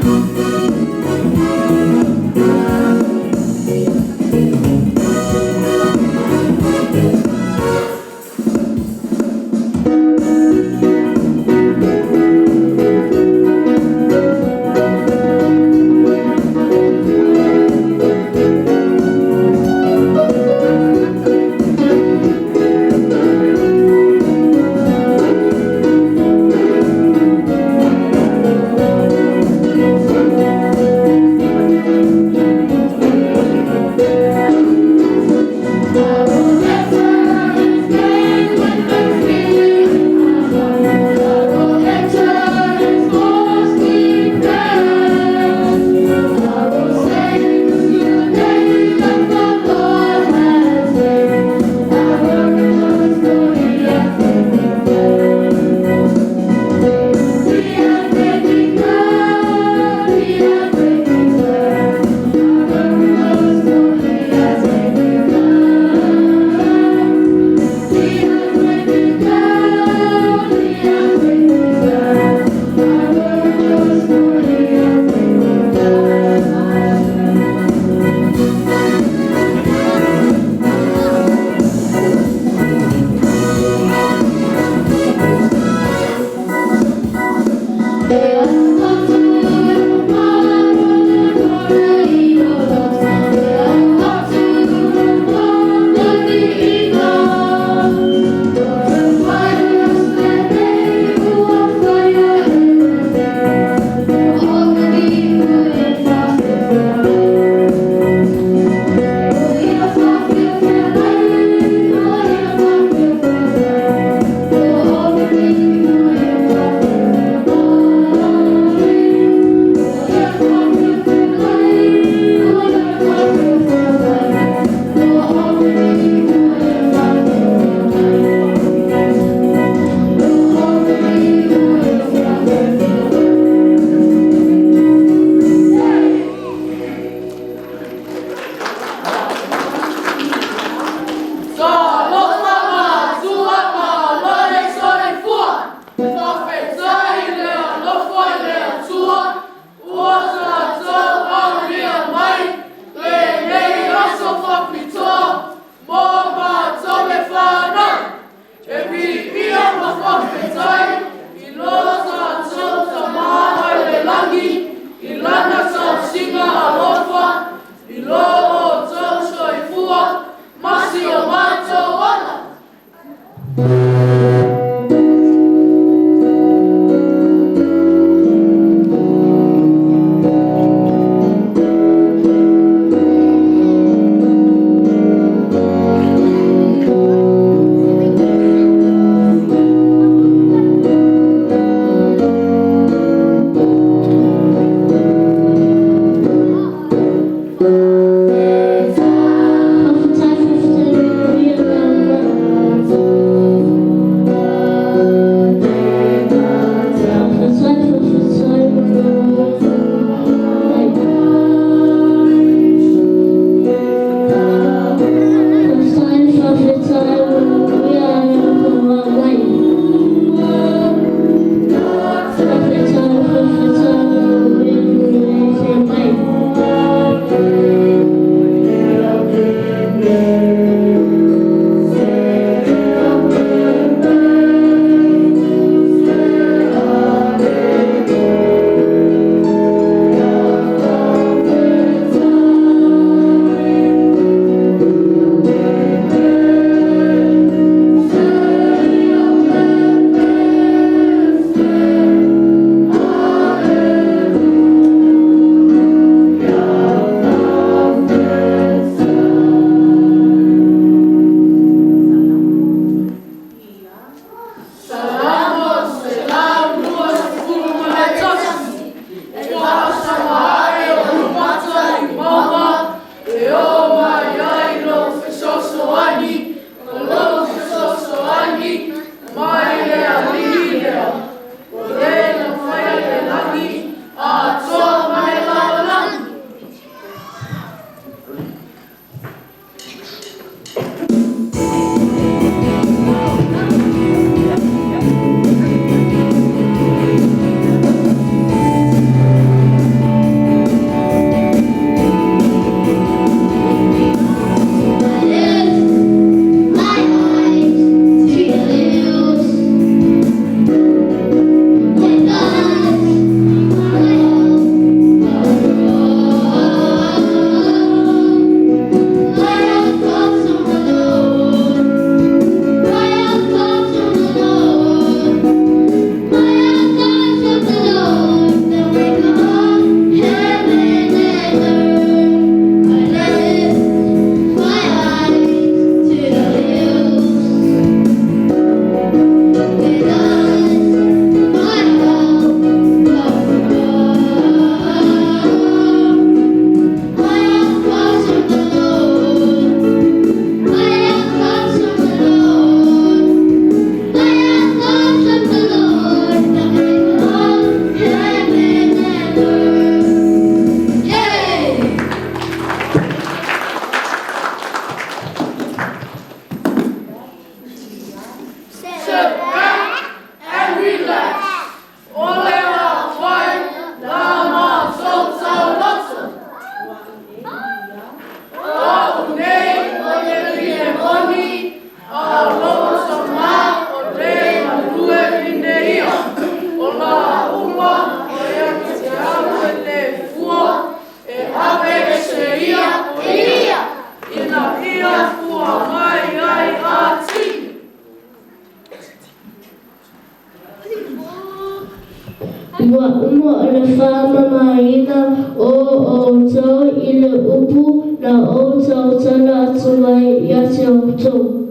Ia Faamamaina o outou i le upu na ou tautala atu ai ia te outou.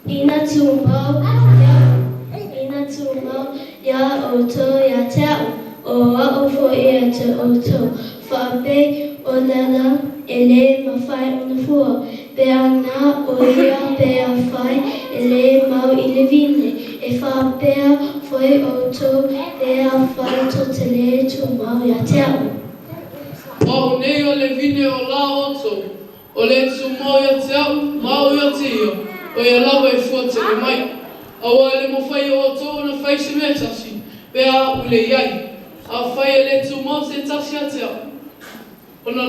Ina tumau ina tumau iā outou ia te a'u, o a'u foi ia te outou. Faapei o le ala e lē mafai ona fua, pe a na o ia pe afai e lē mau i le vine, e faapea foi outou pe afai tou te lē tumau ia te a'u. O a'u nei o le vine o la outou, o le tumau ia te a'u, ma a'u ia te ia, o ia lava e fua tele mai. Auā e le mafai e outou ona fai se mea e tasi, pe a a'u le i ai. Afai e le tumau se tasi ia te a'u, ona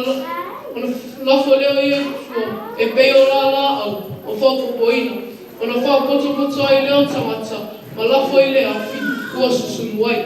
ona lafo lea o ia i tua, e pei o la laau ua faaopoopoina, ona faapotopoto ai lea o tagata ma lafo i le afi ua susunu ai.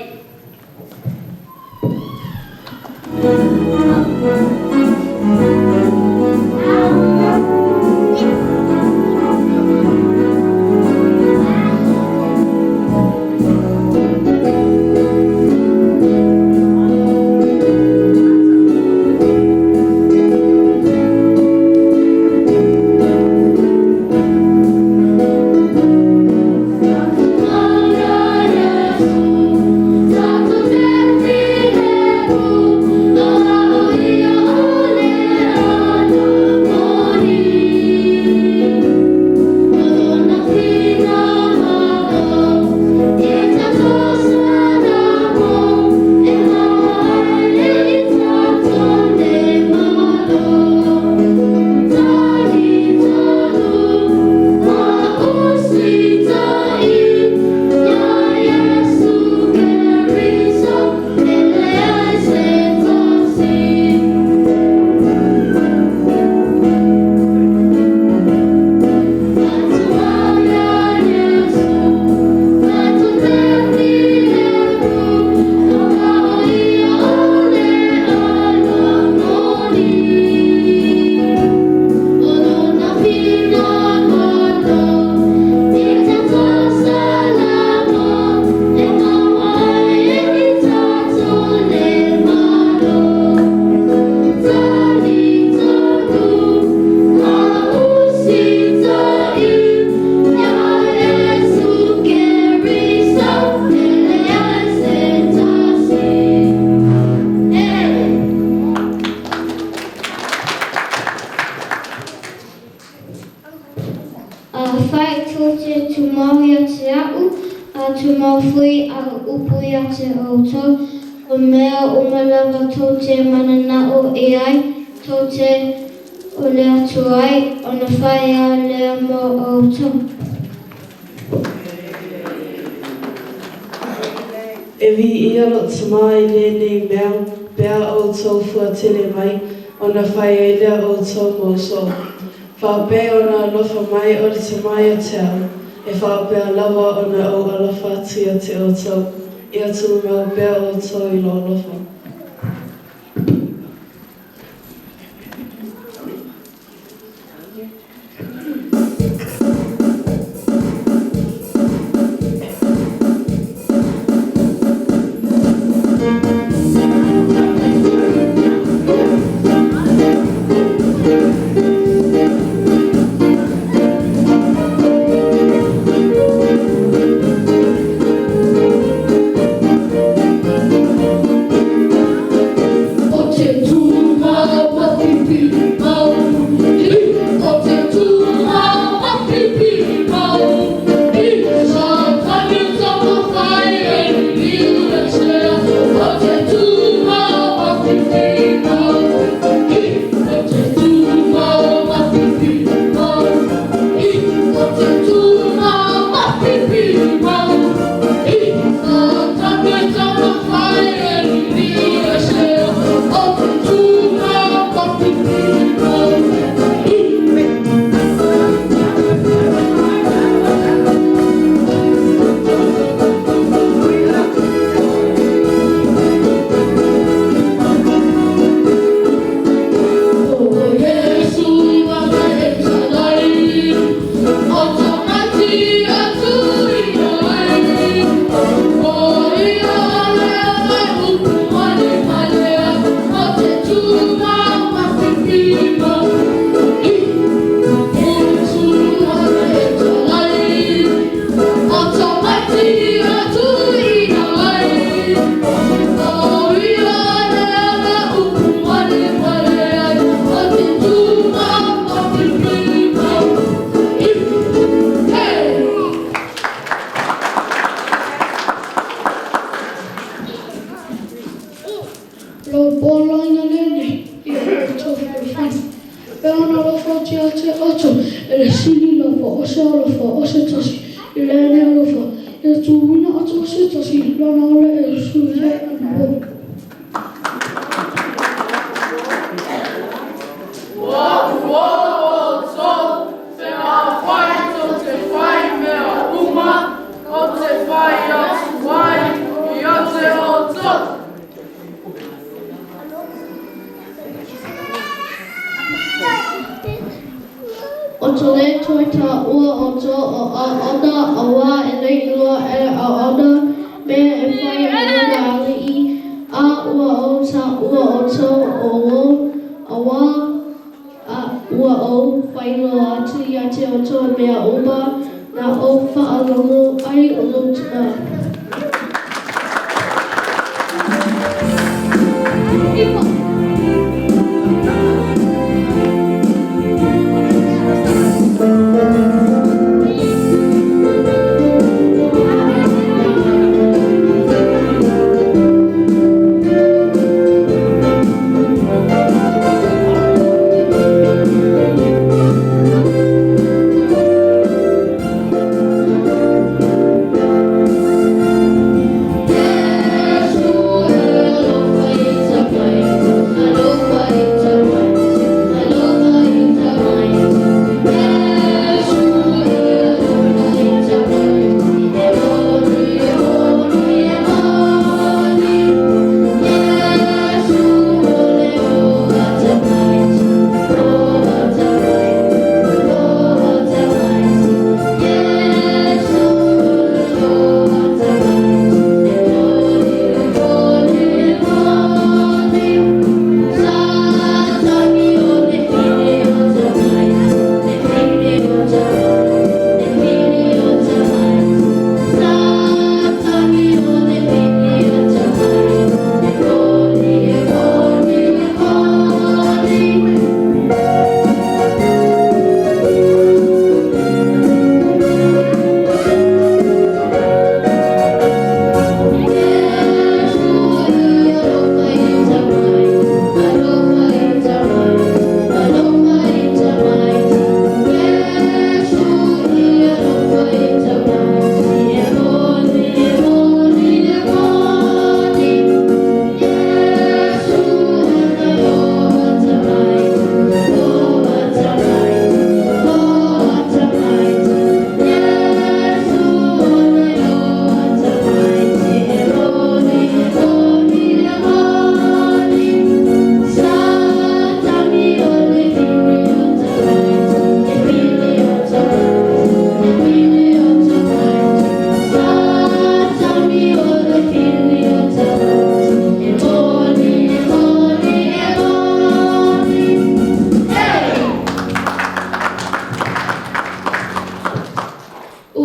Afai tou te tumau ia te a'u, a tumau foi a'u upu ia te outou, o mea uma lava tou te manana'o i ai, tou te ole atu ai, ona fai a lea mo outou. E viia lou Tamā i lenei mea, pe a outou fua tele mai, ona fai ai lea o outou mau soo. Faapei ona alofa mai o le Tamā ia te a'u, e faapea lava ona ou alofa atu ia te outou, ia tumau pea outou i lou alofa. O te tūmau a pipi mau i O te tūmau a pipi mau i Sa tani tama whai e niu e tea O te tūmau. Lou poloaiga lenei ia outou fealofani, pea ona alofa atu ia te outou e le sili lava o se alofa o se tasi i lenei alofa, ia tuuina atu o se tasi lona ola e usui ai anapo. Ua outou pe afai tou te fai mea uma ou te fai atu ai ia te outou. Ou te le toe taua outou o auauna, auā e le iloa e le auauna mea e fai a lona alii, a ua ou taua outou o uō, auā ua ou faailoa atu ia te outou mea uma na ou faalogo ai i lou Tamā.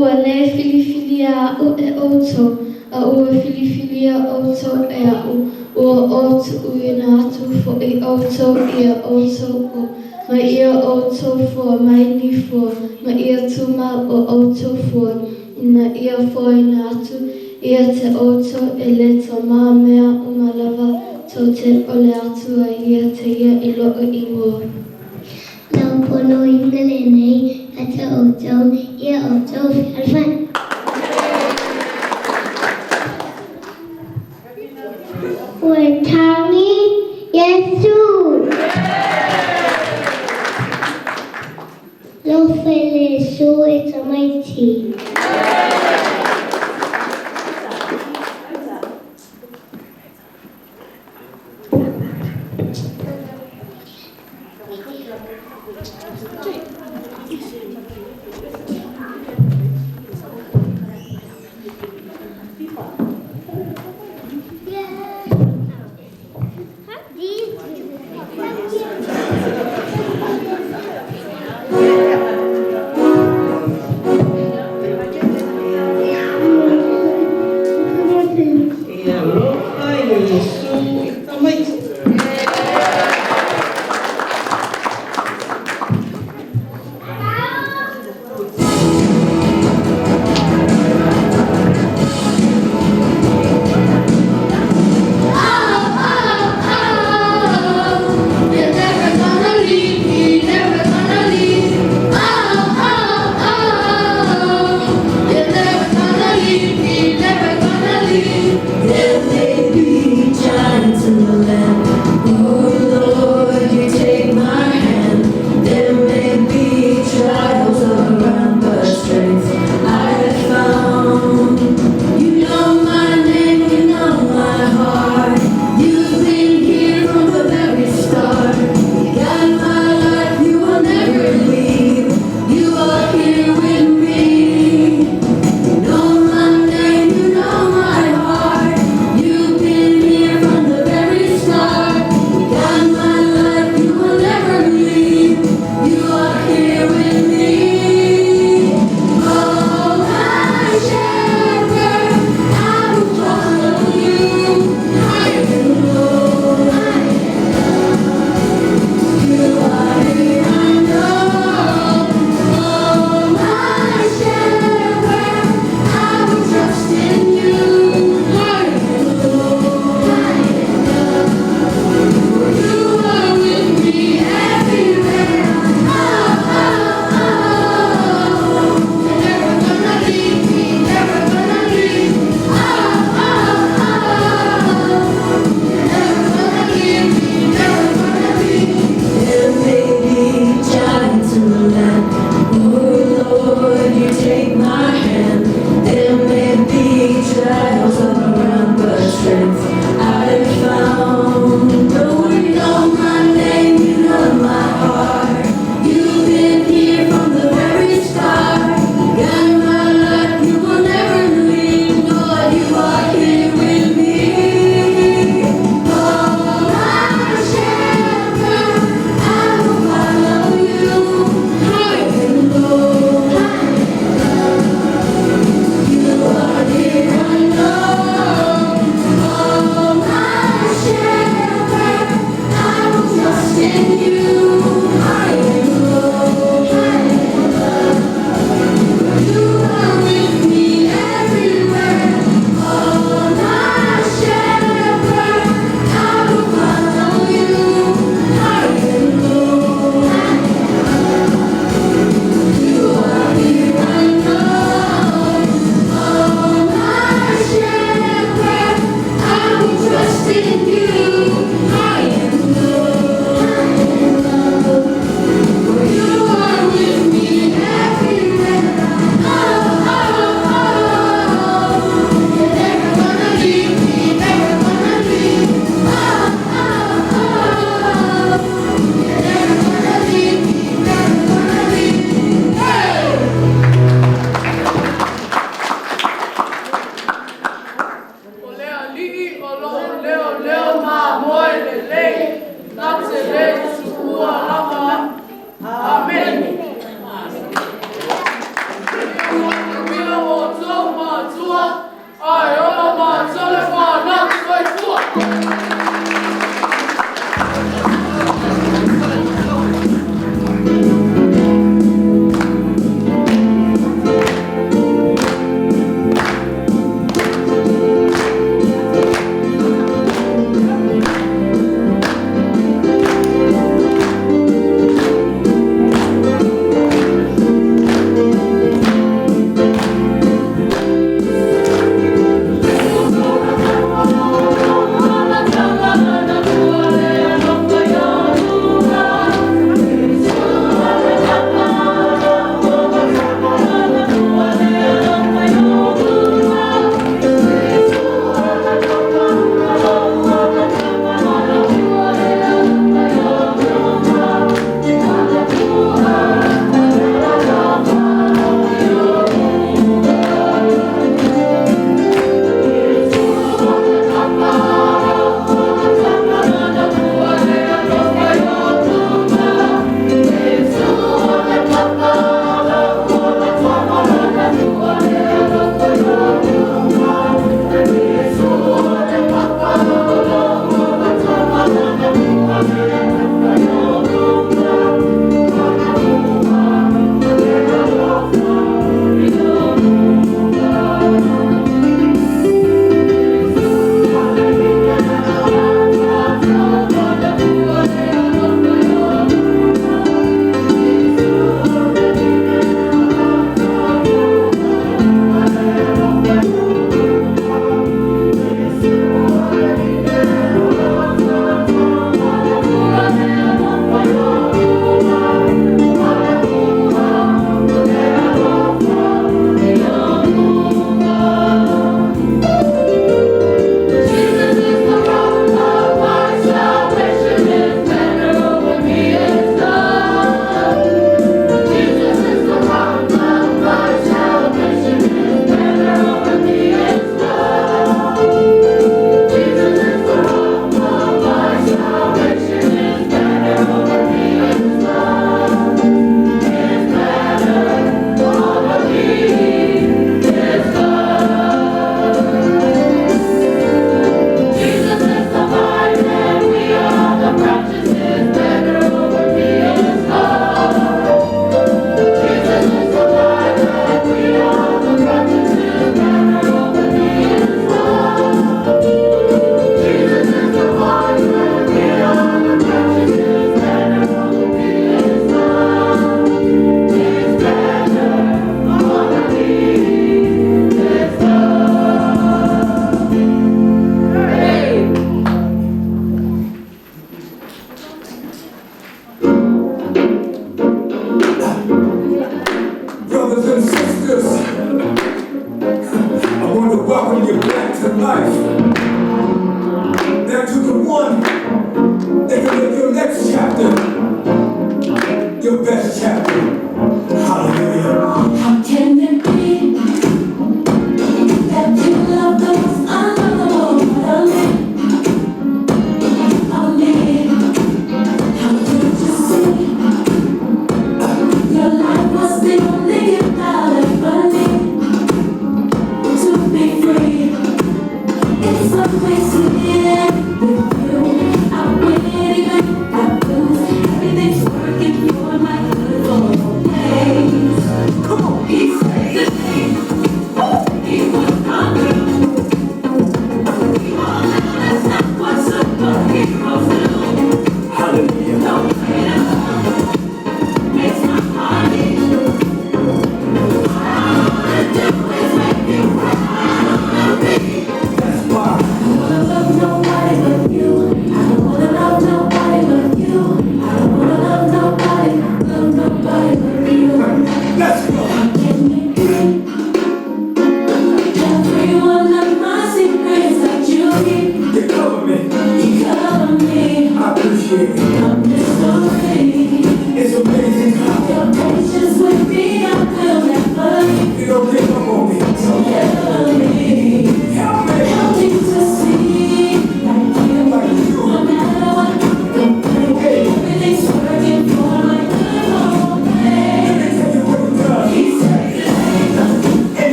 Ua lē filifilia aʻu e ʻoutou, a ua filifilia ʻoutou e aʻu, ua ou tuuina atu foʻi ʻoutou ia ʻoutou o, ma ia ʻoutou fua mai ni fua, ma ia tumau o ʻoutou fua, ina ia foaina atu ia te ʻoutou e le Tamā mea uma lava tou te ʻole atu ai ia te ia i loʻu inoa. Lau poloaiga lenei ia te outou, ia outou fealofani. Ua tagi Iesu. Alofa i le Iesu e tamaiti. E alofa i le Iesu i tamaiti.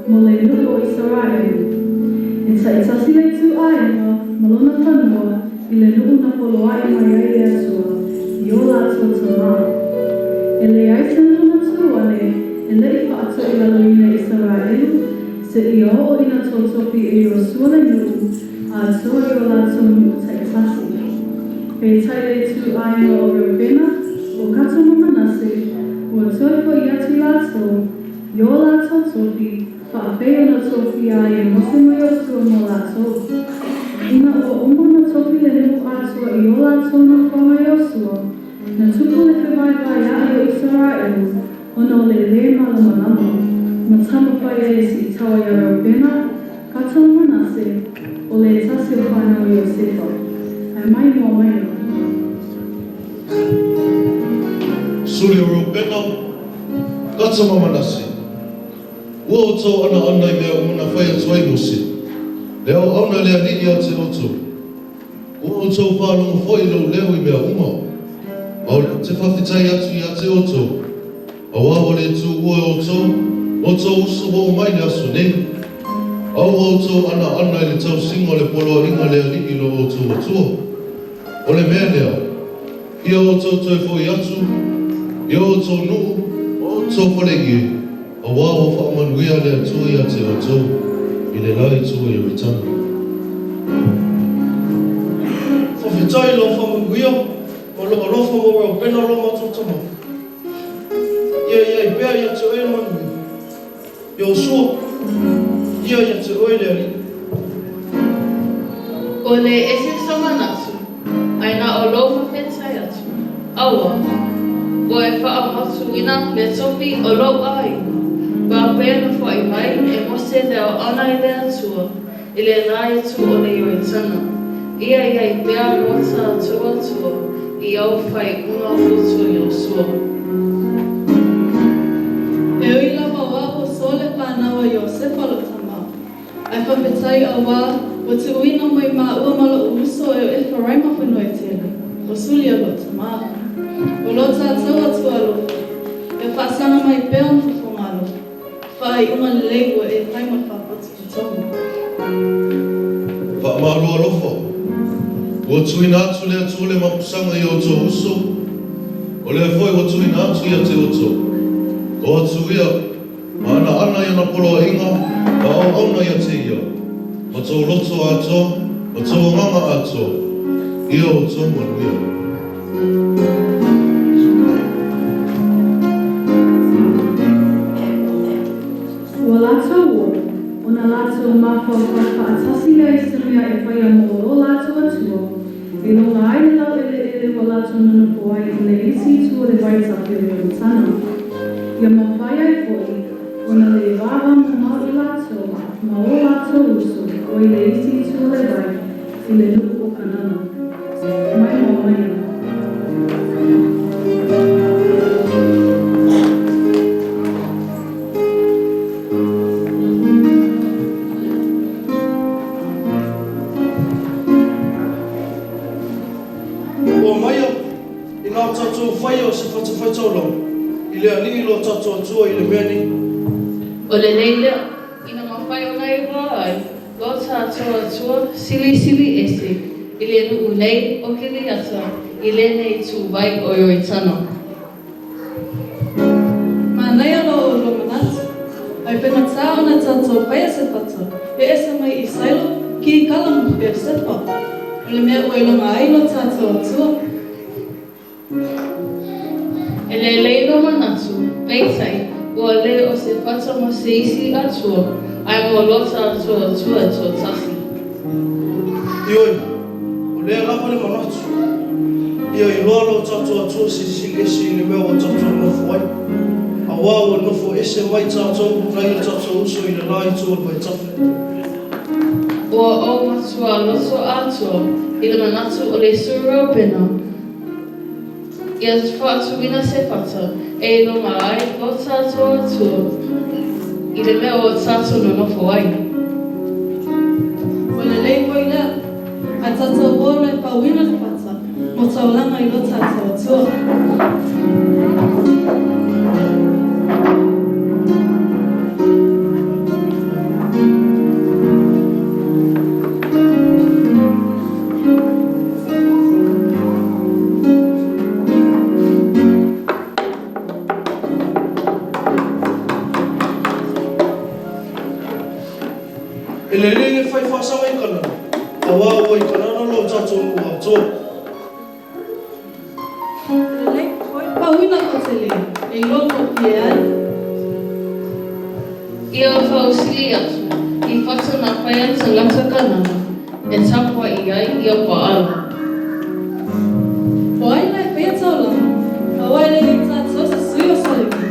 mo le nuu o Isaraelu. E taitasi le ituaiga ma lona fanua i le nuu na poloai mai ai le Atua i o latou tamā. E leai se nuu na tu ane e le i faatoilaloina e Isaraelu seia oo ina totofi e Iosua le nuu atoa i o latou nuu taitasi. Peitai le ituaiga o Reubena, o Kata ma Manase, ua toe foi atu latou i o latou tofi, faapei ona tofia ai e Mose ma Iosua mo latou. Ina ua uma ona tofi le nuu atoa i o latou nofoaga e Iosua, na tupu le fevaevaea'i o Isaraelu ona o le lē malamalama, ma taumafai ai e si'itaua iā Reubena, Kata ma Manase, o le tasi o fanau a Iosefa. Ae mai mua maia. Suli o Reubena, Kata ma Manase, Ua outou anaana i mea uma na fai atu ai Mose, le auauna a le Alii ia te outou. Ua outou faalogo foi i lou leo i mea uma, a o lea ou te faafetai atu ia te outou, auā ua le tuua e outou outou uso ua oo mai le aso nei. A ua outou anaana i le tausiga o le poloaiga a le Alii i lo outou Atua. O le mea lea, ia outou toe foi atu i o outou nuu ma outou faleie, auā ua faamanuia le Atua ia te outou i le la itu o Ioritana. Faafetai i lau faamanuia ma lou alofa mo Reubena lo matou tama. Ia i ai pea ia te oe le manuia. Iosua, ia ia te oe le Alii. Ua le ese sou manatu, ae na o lou faafetai atu, aua, ua e faamautuina le tofi o lou aiga, faapea na fa'i mai e Mose le auauna i le Atua i le la itu o le Ioritana, ia i ai pea lo tatou Atua i au faaiuga poto Iosua. E ui lava o au o Sole le fanau a Iosefa lou tama, ae faafetai auā ua tuuina mai māua ma loʻu uso e o Efaraima fanua e tele, o Sulia lou tama. O lo tatou Atua alofa, ia faasaga mai pea ona fofoga alofa, faaiuga lelei ua e fai mo le faapotopotoga. Faamalo alofa, ua tuuina atu le Atua le mapusaga i outou uso, o lea foi ua tuuina atu ia te outou. O atu ia, ma anaana i ana poloaiga ma auauna ia te ia, ma tou loto atoa, ma tou agaga atoa, ia outou manuia. Ua latou o, ona latou mafaufau faatasi lea i se mea e faia mo lo latou Atua, e loga ai le laueleele ua latou nonofo ai i le isi itu o le vaitafe o Ioritana. Ia mafai ai foi ona le vava mamao i latou ma o latou uso o i le isi itu o le vai i le nuu o Kanana. Mai mua maia. Ua maia ina o tatou faia o se fatafaitaulaga i le Alii lo tatou Atua i le mea nei. O lenei lea, ina mafai ona iloa ai lo tatou Atua silisili ese i le nuu nei o Kiriata i lenei ituvai o Ioritana. Manaia lo oulua manatu, ae faigata ona tatou faia se fata e ese mai i Sailo, Kilikala ma Peeresepa, o le mea ua iloga ai lo tatou Atua. E lelei lo manatu, peitai, ua le o se fata mo se isi Atua, ae mo lo tatou Atua e toatasi. Ioe, o lea lava le manatu, ia iloa lo tatou Atua silisili ese i le mea ua tatou nofo ai, auā ua nofo ese mai tatou nai o tatou uso i le la itu o le vaitafe. Ua ou matua loto atoa i le manatu o le Sui Reubena ia faatuina se fata e iloga ai lo tatou Atua i le mea ua tatou nonofo ai. Ua lelei foi lea, ae tatou o loa e pauina le fata mo taulaga i lo tatou Atua. Auā ua i Kanana lo tatou nuu atoa. Lelei foi pauina ko tele e iloa gofie ai. Ia fausili atu i fata na faia tagata Kanana e tapuai ai ia Paala. O ai la e faia taulaga, aua e leai tatou se sui o Salemi.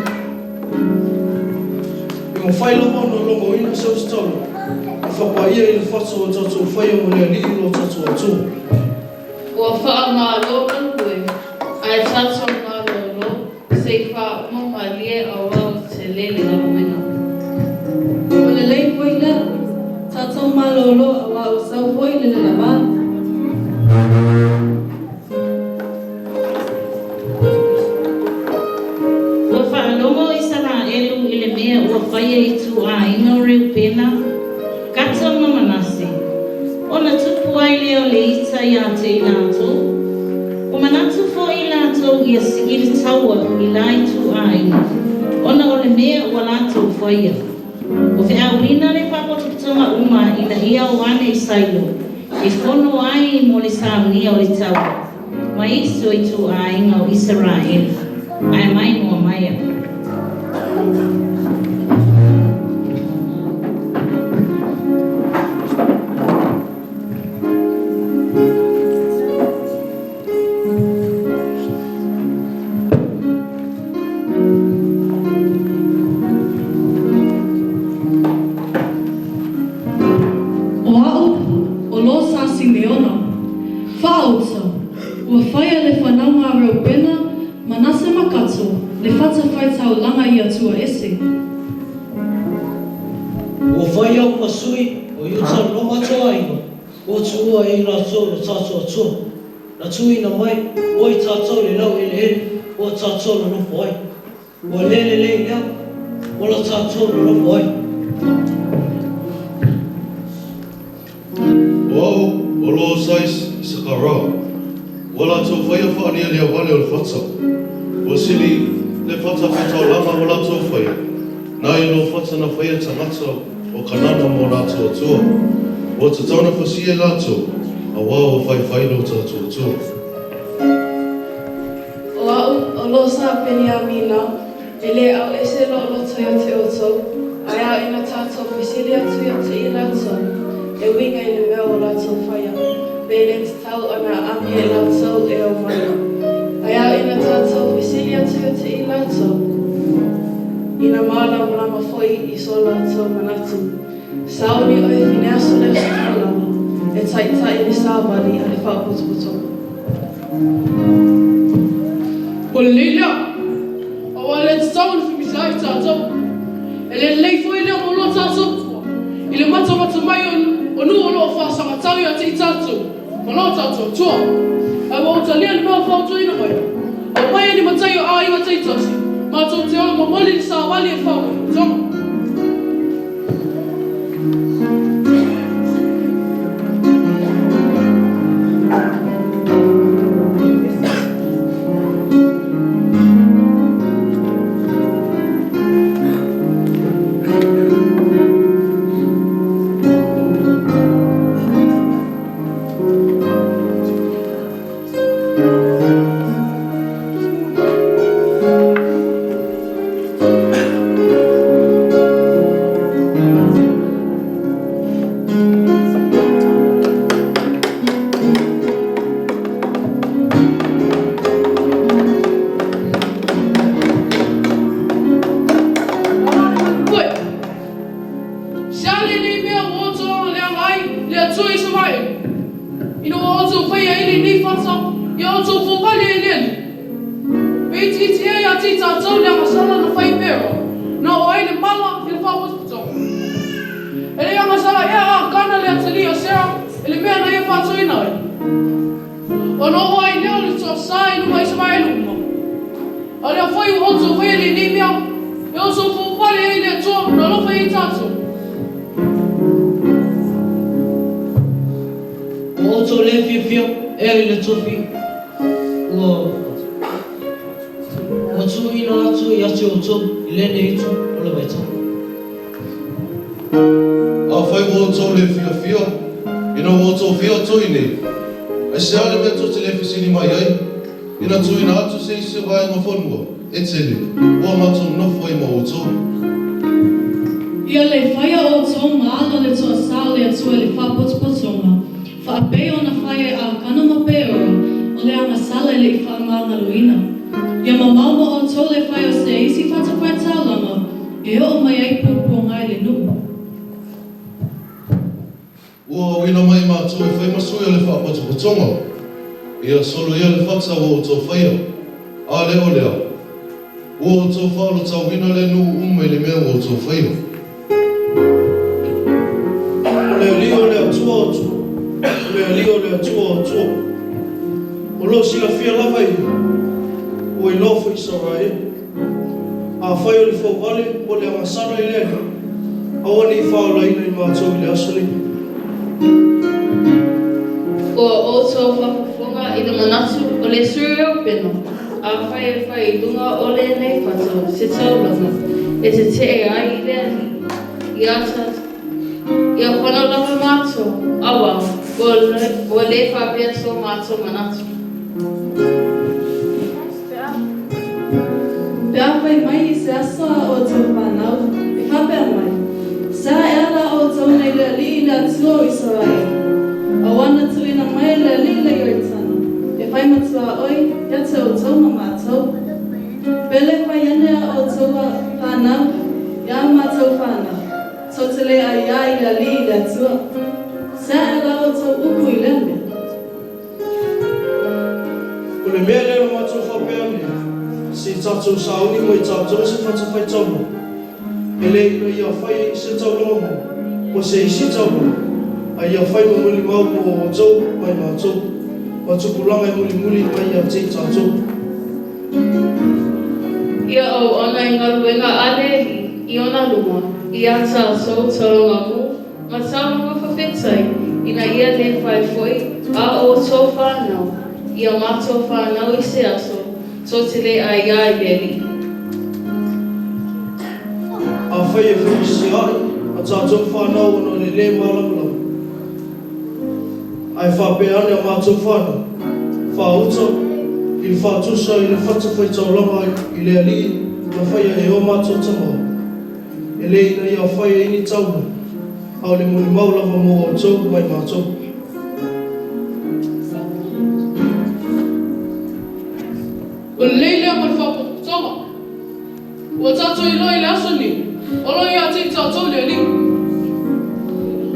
E mafai lava ona logoina se ositaulaga e faapaia i le fata o tatou faia mo le Alii lo tatou Atua. Ua faamalo galue, ae tatou malolo se i faauma malie auā ua tele le galuega. Ua lelei foi lea, tatou malolo auā ua sau foi le lelava. Ua faalogo o Isaraelu i le mea ua faia i ituaiga o Reubena, Gata ma Manase, ona tupu ai lea o le ita ia te i latou. Ua manatu foi i latou ia sii le taua i la ituaiga, ona o le mea ua latou faia. Ua feauina le faapotopotoga uma ina ia o ane i Sailo, e fono ai mo le saunia o le taua, ma isi o ituaiga o Isaraelu, ae mai moa maia. O a'u, o lo sa Simeona, faaoutou, ua faia le fanauga a Reubena, Manase ma Kato, le fata faitaulaga i Atua ese. Ua fai au ma sui o Iuta lo matou aiga, ua tuua e i latou lo tatou Atua, na tuuina mai mo i tatou le laueleele ua tatou nonofo ai. Ua le lelei lea mo lo tatou nonofo ai. O a'u, o lo sa Isakara, ua latou faia faalialia vale o le fata. Ua sili le fata faitaulaga ua latou faia, nai lo fata na faia tagata o Kanana mo latou Atua. Ua tatau ona fasia i latou, auā ua faifai lo tatou Atua. O a'u, o lo sa Peniamina, e lē auese lo'u loto ia te outou, ae ao ina tatou fesili atu ia te i latou, e uiga i le mea ua latou faia, pe le tatau ona aami e latou e o mai. Ae ao ina tatou fesili atu ia te i latou, ina malamalama foi i so latou manatu. Sauni oe Fineaso le ositaulaga, e taitai le savali a le faapotopotoga. O lelei lea, auā e le tatau ona femisaai tatou. E le lelei foi lea mo lo tatou Atua, i le matamata mai o nuu o lo o faasagatau ia te i tatou ma lo tatou Atua. Ae ua ou talia le mea ua fautuaina mai, Aumaia ni matai o aiga taitasi, matou te o e momoli le savali e faapotopotoga. Pue. Se a lenei mea ua outou agaleaga ai le Atua Isaraelu, ina ua outou faia ai lenei fata, ia outou fouvale ai le Alii. Pe itiiti ea ia te i tatou le agasala na fai i Peoa, na oo ai le mala i le faapotopotoga. E le agasala ea a Akana le atalii o Sera i le mea na ia faatuina ai? Ona oo ai lea o le toasā i luga o Isaraelu uma. A o lea foi ua outou faia lenei mea, e outou foufale ai le Atua na alofa ia i tatou. Ua outou le fiafia ea i le tofi ua ua tuuina atu ia te outou i lenei itu o le vaitau. Afai ua outou le fiafia, ina Ina ua outou afio atu i inei, aisea le mea tou te le fesili mai ai, ina tuuina atu se isi o vaega fanua e tele ua matou nofo ai ma outou? Ia le faia outou ma ala o le toasā o le Atua i le faapotopotoga, faapei ona fai e Akana ma Peora, o le agasala e le i faamagaloina. Ia mamao ma outou le fai o se isi fatafaitaulaga e oo mai ai puapuaga i le nuu. Ua auina mai matou e fai ma sui o le faapotopotoga. Ia solo ia le fata ua outou faia, a le o lea, ua outou faaolotauina le nuu uma i le mea ua outou faia. O le Alii o le Atua o Atua, o le Alii o le Atua o Atua, o lo o silafia lava e Ia, ua iloa foi Isaraelu. Afai o le fouvale po o le agasala i le Alii, aua ne i faaolaina i matou i le aso lenei. Ua outou faafofoga i le manatu o le sui Reupena, afai e fai i luga o lenei fata se taulaga e tetee ai i le Alii, ia ia pono lava matou, auā, ua le faapea so matou manatu. Pe a fai mai i se aso a outou fanau, e faapea mai, Se a ea la outou nei le Alii i le Atua o Isaraelu, auā na tuuina mai e le Alii le Ioritana, e fai ma tuaoi ia te outou ma matou. Pe le fai ane a outou fanau iā matou fanau, tou te le aiā i le Alii i le Atua. Se a ea la outou upu i lea mea? O le mea lea na matou faapea nei, se i tatou sauni mai tatou se fatafaitaulaga, e le ina ia fai ai se taulaga hou po se isi taulaga, a ia fai ma molimau mo outou ma i matou, ma tupulaga e mulimuli mai ia te i tatou. Ia auauna i galuega a le Alii i ona luma, i a tatou taulaga mu ma taulaga faafetai, ina ia le fai foi a outou fanau i a matou fanau i se aso tou te le aiā i le Alii. Afai e fevisiaʻi a tatou fanau ona o le lē malamalama, Ae faapea ane a matou fanau, faauta i le faatusa i le fatafaitaulaga i le Alii na faia e o matou tama, e le ina ia fai ai ni taula, a o le molimau lava mo outou ma i matou. O lelei lea mo le faapotopotoga. Ua tatou iloa i le aso lenei, o lo o ia te i tatou le Alii.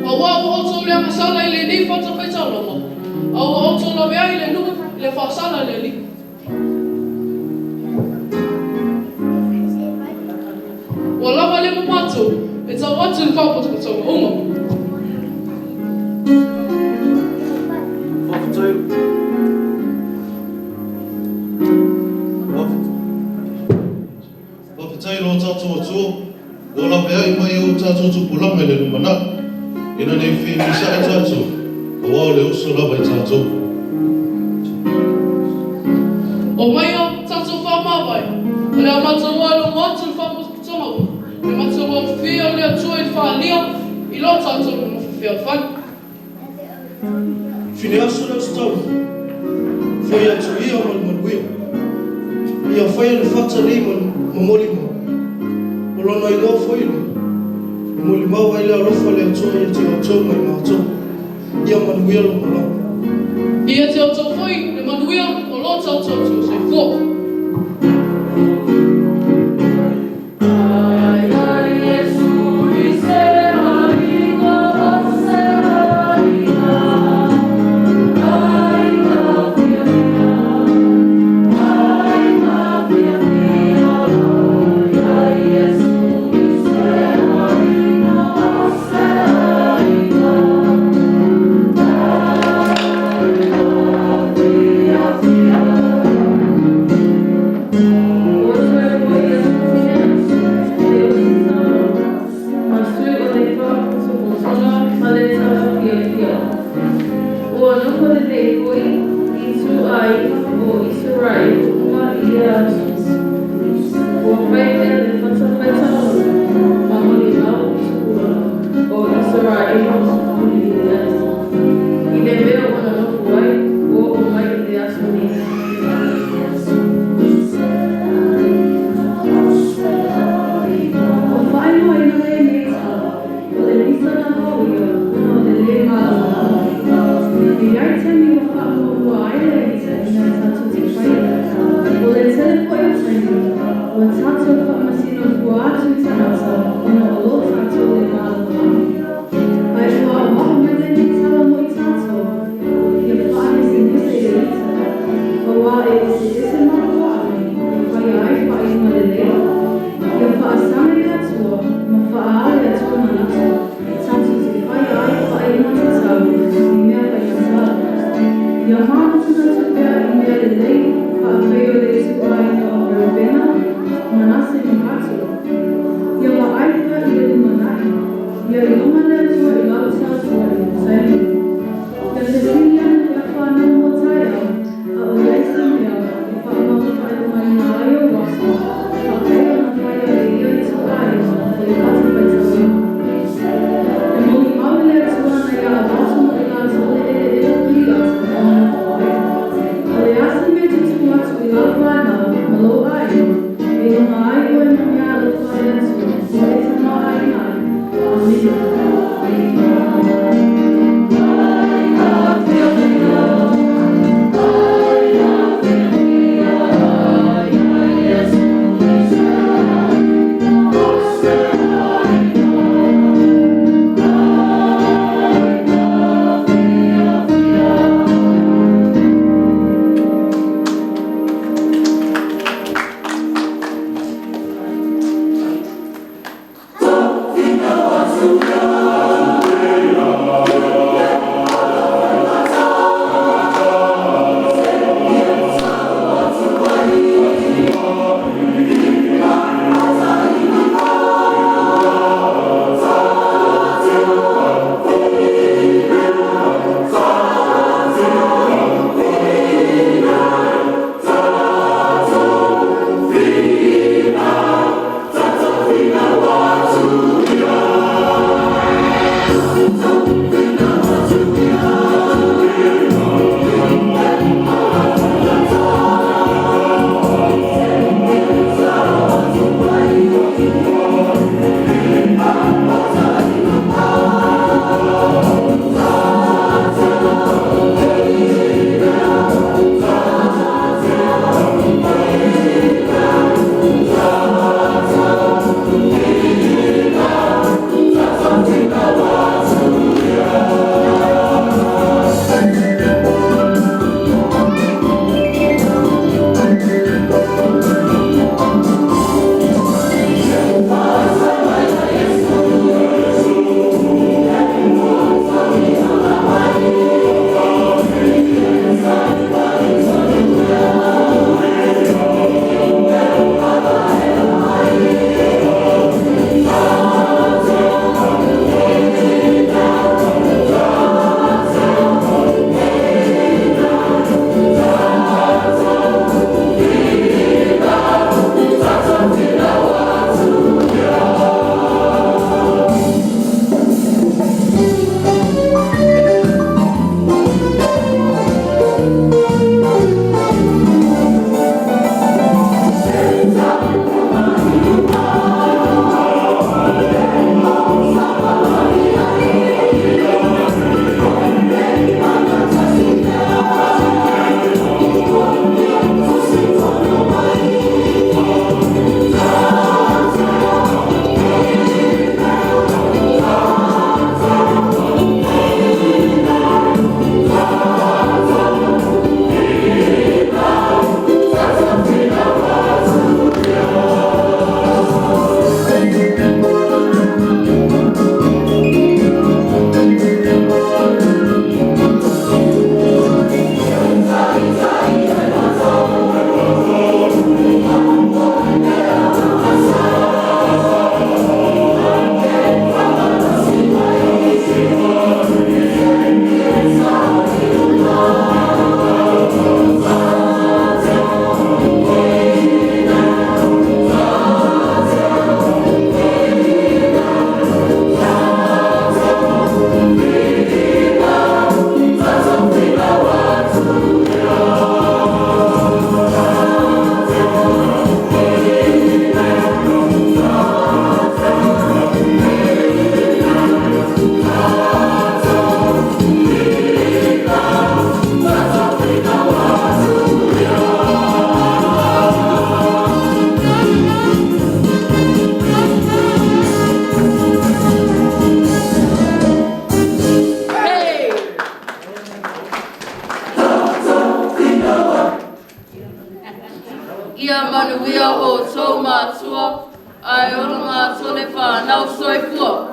Auā ua outou le agasala i lenei fatafaitaulaga, a ua outou laveai i le nuu i le faasala a le Alii. Ua lava lea mo matou e tau atu i le faapotopotoga uma. Faafetai. Faafetai i lo tatou Atua ua laveai mai e o tatou tupulaga i le lumanai, ina nei femisaʻi tatou, auā o le uso lava i tatou. Omaia tatou faamavae, o le a matou alogo atu i le faapotopotoga uma, le matagofie o le Atua i le faaalia i lo tatou nonofo fealofani. Filiaso lea o se taulaga, Foi atu ia ma le manuia. Ia faia le fata nei ma molimau, O lona igoa foi lea, E molimau ai le alofa o le Atua ia te outou ma i matou. Ia manuia lou malaga. Ia te outou foi le manuia o lo tatou Atua soifua. Ua toe foi atu Pinease, le osi taulaga, ma sui o le faapotopotoga ma le tala fiafia. Ua nofo lelei foi i ituaiga o Isaraelu uma i ia aso. Ua fai pea le fatafaitaulaga ma molimau i tupulaga o Isaraelu mulimuli ane. E i ai taimi ua faamuamua ai le ita i mea tatou te faia. O le tele foi o taimi, ua tatou faamasino fua atu i tagata ona o lo tatou le malamalama. Ae ua aoao mai lenei tala mo i tatou, ia faanesenese i le ita, auā e eseese mafuaaga e faia ai faaiuga lelei. Ia faasaga i le Atua ma faaā le Atua manatu tatou te faia ai faaiuga tatau i mea faigata. Ia manatunatu pea i mea lelei faapei o le ituaiga o Reubena, Manase ma Kato. Ia vaai pea i le lumanai, ia iloga le Atua i lau tautua i lou taimi. Ia fesili ane pe a fanau mo taeao, a o i ai se mea e faamau faailogaina ai ou aso, faapei ona faia e ia ituaiga o le fatafaitaulaga. E molimau i le Atua na ia avatu mo i latou le eleele o Kiriata e nonofo ai. O le a se mea tutupu atu i lau fanau ma lou aiga, e iloga ai oe ma mea alofa a le Atua ua e tamaoaiga ai. Amene. Fia manuia outou matua, ae ola matou le whanau soifua.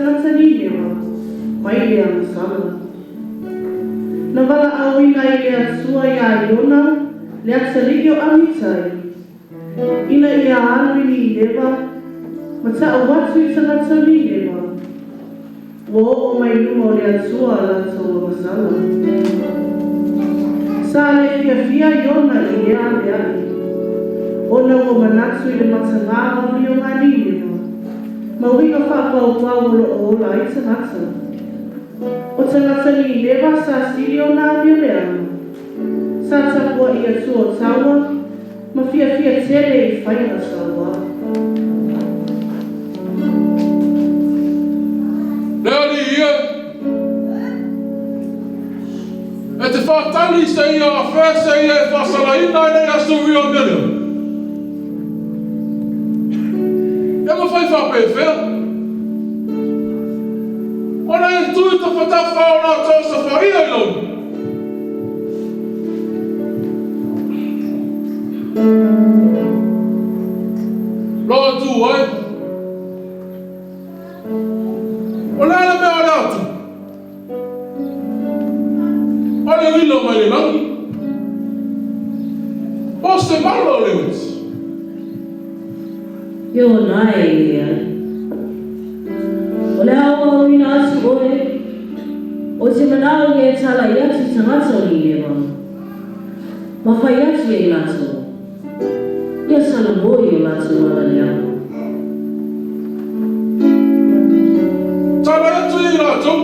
tagata Ninewa mai le agasala. Na valaauina ai le Atua iā Iona le atalii o Amitai, ina ia alu i Ninewa ma ta'u atu i tagata o Ninewa, Ua oo mai luma o le Atua a latou agasala. Sa le fiafia Iona i lea ameaʻi, ona ua manatu i le matagā o amioga Ninewa, ma uiga faapaupau o lo o ola ai tagata. O tagata Ninewa sa sili ona amio leaga, sa tapuaʻi Atua o taua, ma fiafia tele i faiga sauā. Le Alii e, e te whātali se ia a whea se ia e whasalaina e nei aso ui o mea lea. E mawhai whapewhea. Ona e tui ta whatawha o nā tau sa whaia i launu. Loa tū ai. O le a le mea o le atu? O le uila mai le lagi. O se mala o le uti. Iona e leai. O le aoaoina atu oe, o te manao ia e talai atu i tagata o Ninewa, ma fai atu ia i latou, ia salamo i o latou ala leaga. Talai atu ia i latou,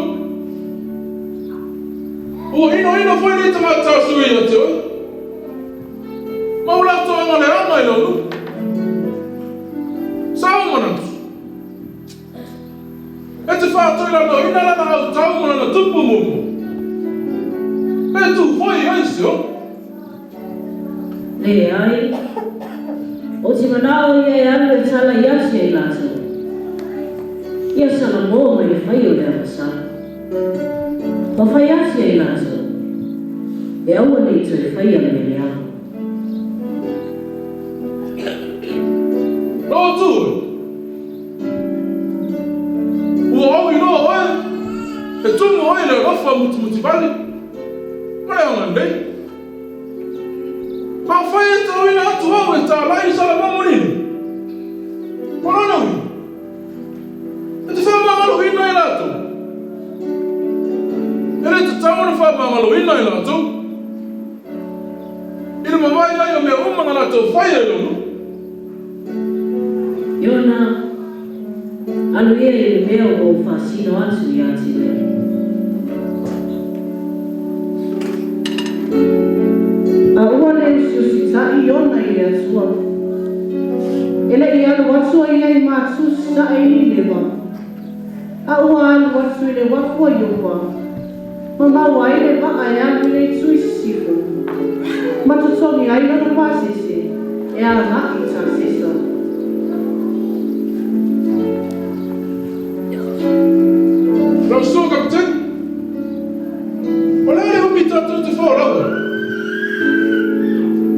Ua inoino foi nei tagata asu ia te oe. Ma o latou aga leaga i lau nuu. Sa ou manatu, e te whātoilanoina lana autau ma lana tupu muamua. E tū foi ai se ono. Leai, o te manao ia e alu e talai atu ia i latou. Ia Salamo mai le fai o le agasala. Ma fai atu ia i latou, e aua nei toe faia mea leaga. Nō tū e. Ua ou iloa oe, e tumu ai le alofa mutumutivale ma le agalelei. Afai e tauina atu au e tālai i Salamomo Nini, o lona uiga, E te whaamangaloina i latou. E le tatau ona whaamangaloina i latou. I le mamae ai o mea uma na latou whaia i lou nuu. Iona, alu ia i le mea ua ou faasino atu ia te oe. A ua le usiusitaʻi Iona i le Atua. E le i alu atu a ia i Matus saʻe i Ninewa, a ua alu atu i le uafu o Iopa, ma maua ai le vaa e alu i le itu i sisifo, ma totogi ai lona pasese e agaʻi i Tasesa. Lau susuga Kapiteni, o le a le umi tatou te folau ai?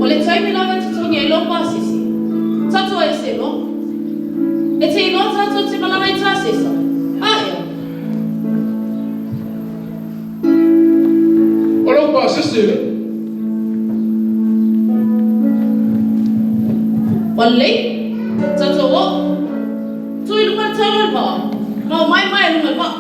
O le taimi lava e totogi ai lou pasese, tatou ai se loa. E te iloa tatou te malaga i Tasesa, a ea? O lou pasese lea. Ua lelei, tatou oo. Tu i luga le taula o le vaa, ma o maemae i luga o le vaa.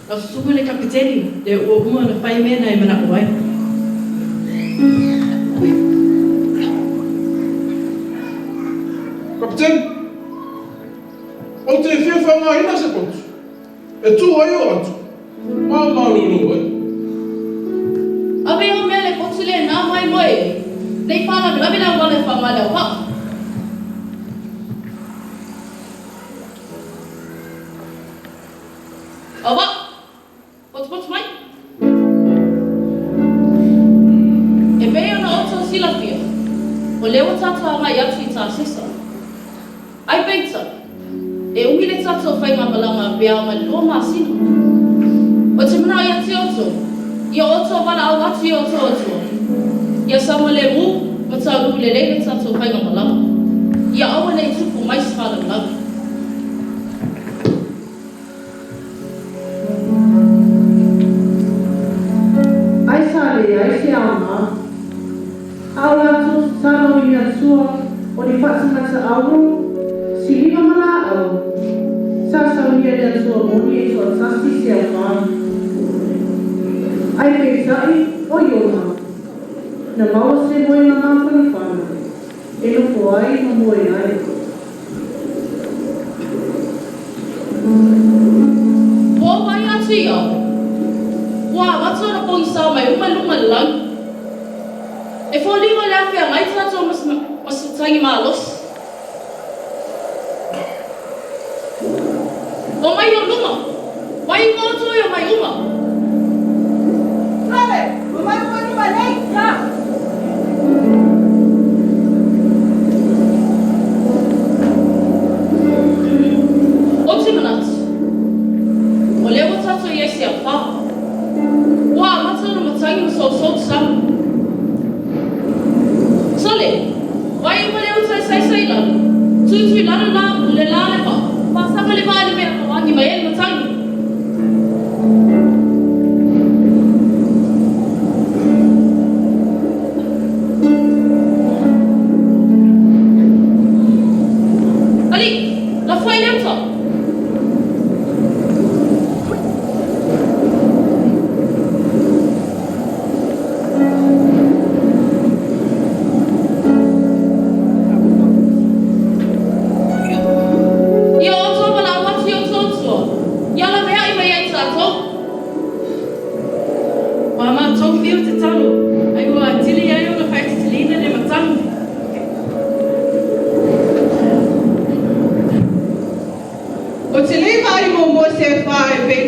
Lau susuga i le Kapiteni, lea ua uma ona fai mea na e manaʻo ai. Kapiteni, Ou te fia whangaina se potu. E tū ai o atu, ma malolo ai. Ave o mea le potu le nā mai moe ai, nei whālawelawe la wale whamale o paa. Awa! Potupotu mai. E pei ona outou silafia, o lea ua tatou agai atu i Tasesa. Ai peita, e umi le tatou faigamalaga pe ao mai le 2 masina. Ou te manao ia te outou, ia outou valaau atu i outou Atua, ia saogalemu ma taunuu lelei le tatou faigamalaga, ia aua ne i tupu mai se faalavelave. Ai sa leai se aoga, a o latou tatalo i le Atua o ni faatagata auro, siliva ma laau, sa saunia e le Atua moni e toatasi se aoga. Ai peitai, o Iona, na maua se moenga mafanafana e nofo ai ma moe ai. Ua ou vaai atu i au, ua amata ona pogisa mai uma i luga i le lagi. E foliga o le a feagai tatou ma se tagi malosi. Omai i ou luma, wai uma outou e omai uma. Sole, omai uma i luma nei, sa. Ou te manatu, o lea ua tatou i ai se afa. Ua amata ona matangi ma sousou te sami. Sole, wai uma le uta e saisai i lalo, tutu i lalo la le la le vaa, faasaka le vaa i le mea e agi mai ai le matangi. Alii, lafo ai le uta. Ia outou valaau atu i outou Atua, ia laveai mai ai tatou. Ua matou fiu tatalo, ai ua atili ai ona faaititiliina le matagi. Ou te le vaai muamua se afa e pei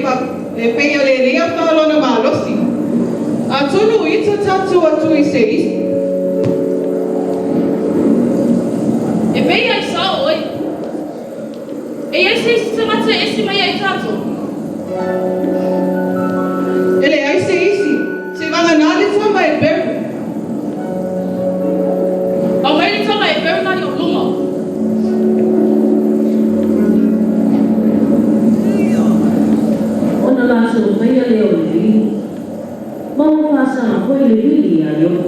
e pei o lenei afa o lona malosi. Atonu o ita tatou atu i se isi. E pei ai sao oe. E i ai se isi tagata e ese mai ai tatou? E leai se isi, se vagana le tama e peu. Aumai le tama e peu na i ou luma. Ona latou faia lea o le vili, ma ua faasaga foi le vili iā Iona.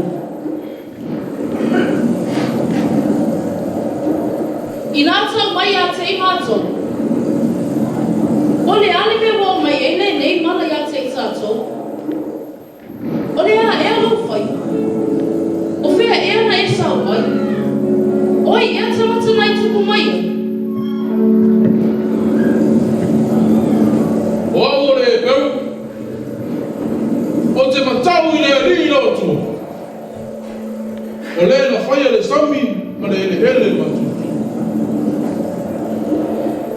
Inā tau mai ia te i mātou. O le a le mea ua omai ai lenei mala iā te i tātou? O le a ea lou fai? O fea ea na e sao ai? O ai ea tangata na i tupu mai ai? O au o le Hepeu, ou te matau i le Alii lau Atua, o le na faia le sami ma le eleele matutu.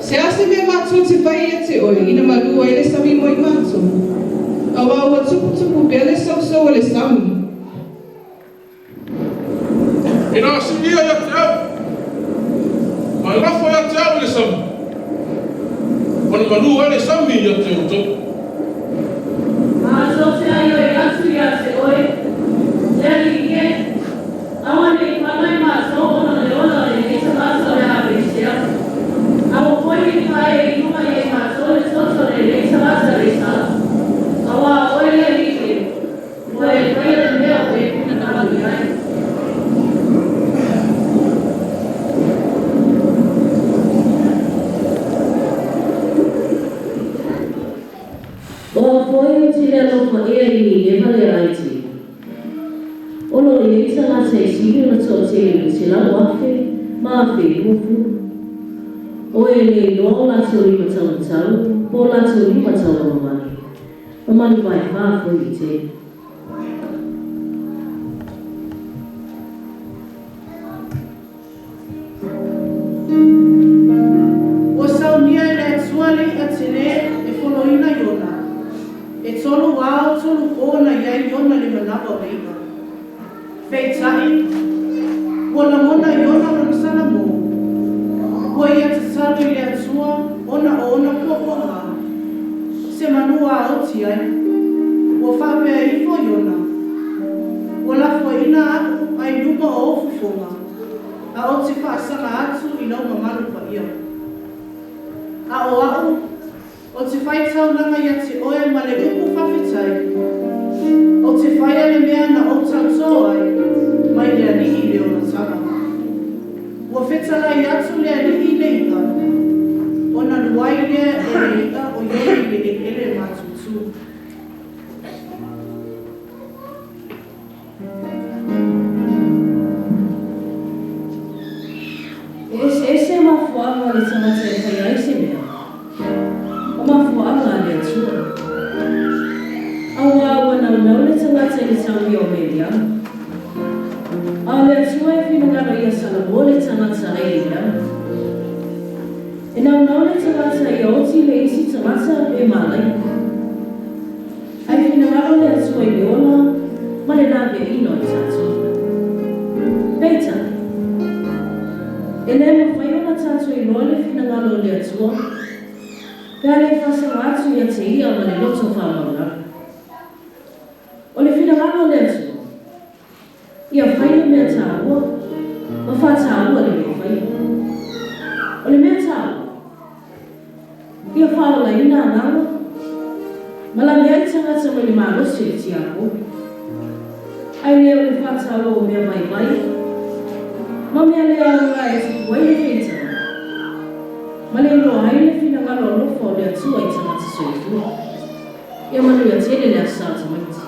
Se a se mea matou te fai ia te oe ina malū ai le sami mo i matou? Auā ua tuputupu pea le sousou o le sami. Ina silia ia te au, ma e lafo ia te au i le sami, ona malū ai le sami ia te outou. Matou te aioi atu ia te oe, le Alii e, aua ne i pala i matou ona le ola o lenei tagata o le a aveesea, a ua fo'i i pae i luga ia i matou le toto o lenei tagata le sala, auā o oe le Alii e, ua e faia le mea ua e finagalo i ai. O foi ou te le alofa ea i Nineva le aiti. O lo o i ai tagata e sili ona toatele i le 100,000 ma 20,000. O e le iloa o latou lima taumatau po o latou lima tauamamali, ma manu vaefa foi i te. Ua saunia e le Atua le iʻa tele e foloina Iona. E tolu ao tolu pō na i ai Iona le manawa o le iʻa. Peitai, ua lagona Iona lona Salamō. Ua ia tatalo i le Atua ona o ona puapuaga. Se manu a oti ai. Ua faapea ifo Iona, Ua lafoaina a'u ai luma o ou fofoga, a ou te faasaga atu i lou mamalu paia. A o a'u, ou te faitaulaga ia te oe ma le upu faafetai, ou te faia le mea na ou tautō ai mai le Alii i le olataga. Ua fetalai atu le Alii i le i'a, ona alu ai lea e le i'a o Iona i le eleele matutu. E eseese mafuaaga a le tagata e faia ai se mea, o mafuaaga a le Atua. Auā ua naunau le tagata i le taumia o mea leaga. A o le Atua e finagalo ia salamo le tagata ae le leaga. E naunau le tagata ia oti le isi tagata pe malaia. Ae finagalo le Atua i le ola ma le laveaiina o i tatou. Peitai, e le mafai ona tatou iloa le finagalo o le Atua pe a le faasaga atu ia te Ia ma le loto faamaualalo. O le finagalo o le Atua, ia fai le mea taua ma faataua le mea faia. O le mea taua, ia faaolaina agaga ma laveai tagata mai le malosi o le tiakono, ae le o le faataua o mea vaivai ma mea le aoga e tupu ai le feitaga ma le iloa ai le finagalo alofa o le Atua i tagata soifua. Ia manuia tele le Aso Sa tamaiti.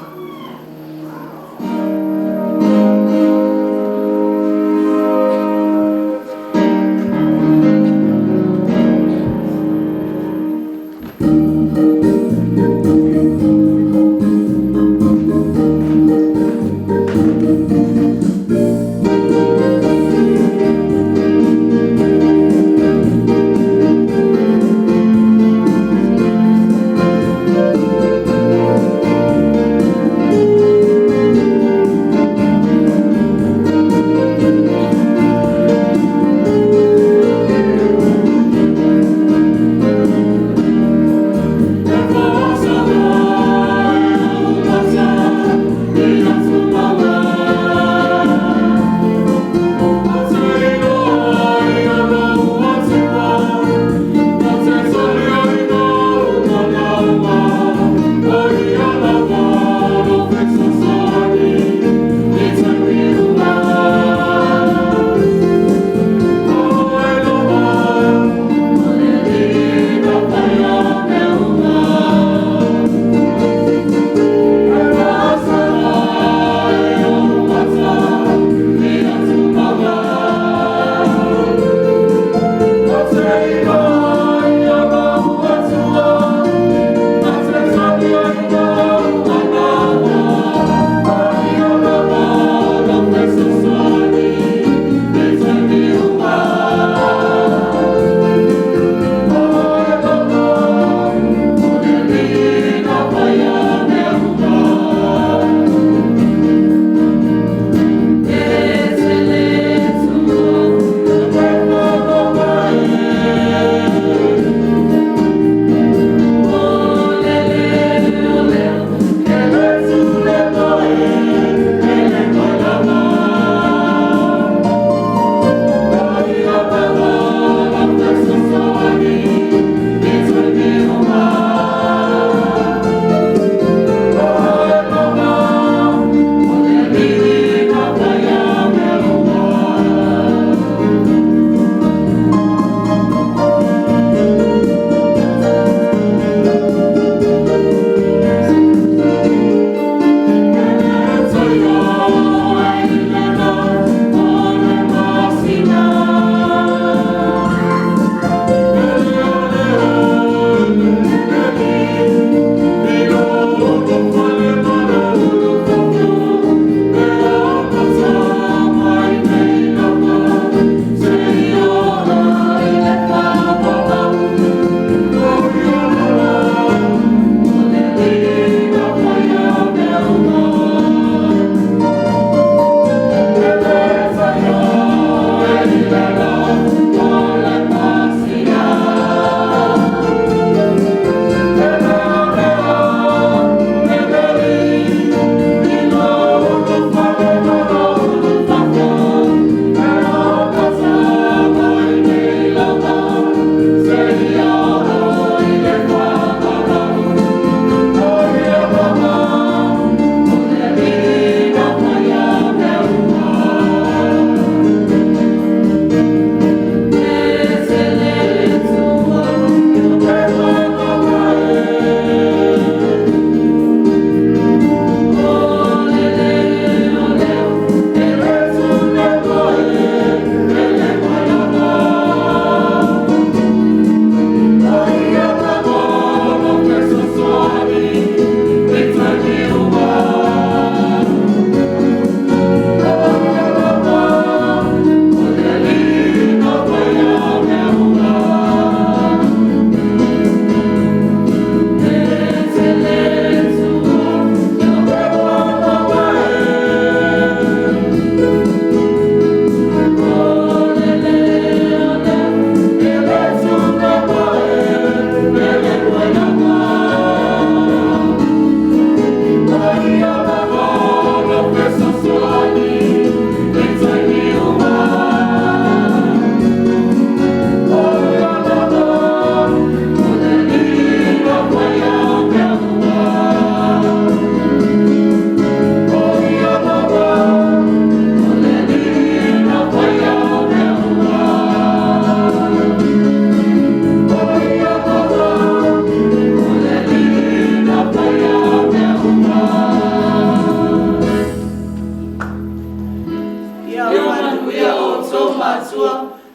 matua,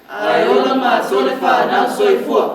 ae ola matua le fanau. Soifua.